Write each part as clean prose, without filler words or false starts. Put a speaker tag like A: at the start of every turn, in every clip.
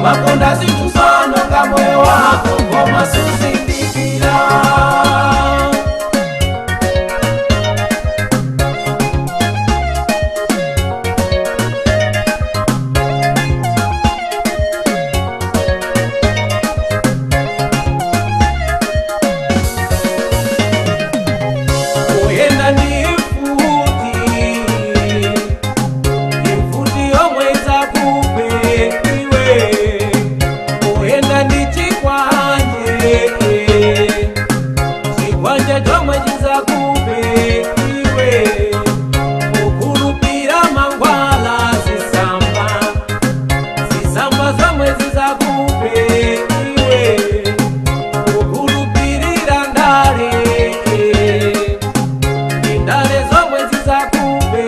A: Umakonda zinthu zononga moyo wako koma suzindikira. Kuyenda ndi mfuti, imfuti yomwe idzakupe iwe. Kuyenda ndi chikwanje, chikwanje chomwe chidzakupe iwe. Kukhulupira mangwala zisamba, zisamba zomwe zidzakupe iwe. Kukhulupirira ndale, ndale zomwe zidzakupe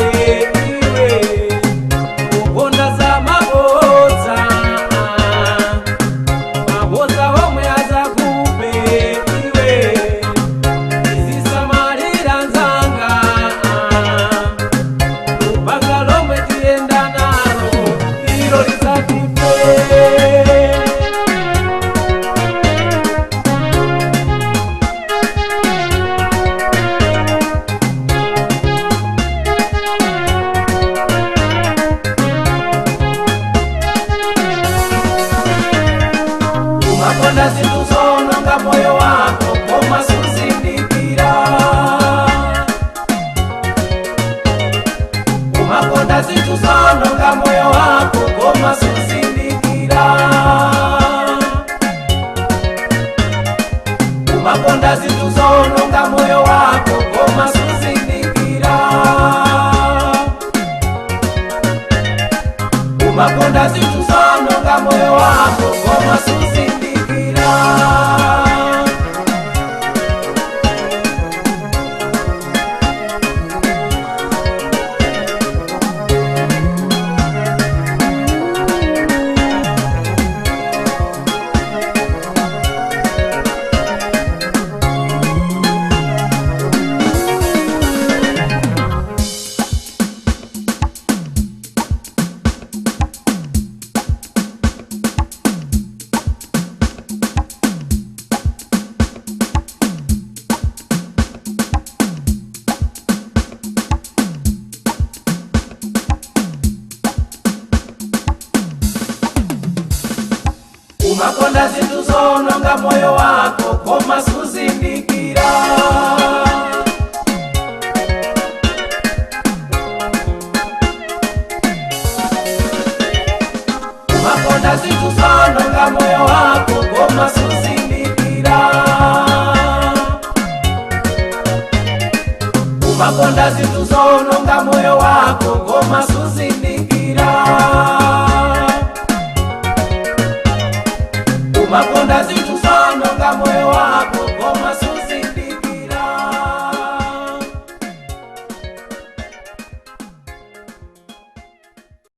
A: iwe. Kukonda za mabodza, mabodza omwe adzakupe iwe. Tizisamalira nzanga, lupanga lomwe tiyenda nalo ilo lidzatipe. Umakonda zinthu zononga moyo wako koma suzindikira. Umakonda zinthu zononga moyo wako koma suzindikira. Umakonda zinthu zononga moyo wako koma suzindikira. Umakonda zinthu zononga moyo wako koma suzindikira. Umakonda zinthu zononga moyo wako koma suzindikira. Umakonda zinthu zononga moyo wako koma suzindikira. Umakonda zinthu zononga moyo wako koma suzindikira. Umakonda zinthu zononga moyo wako.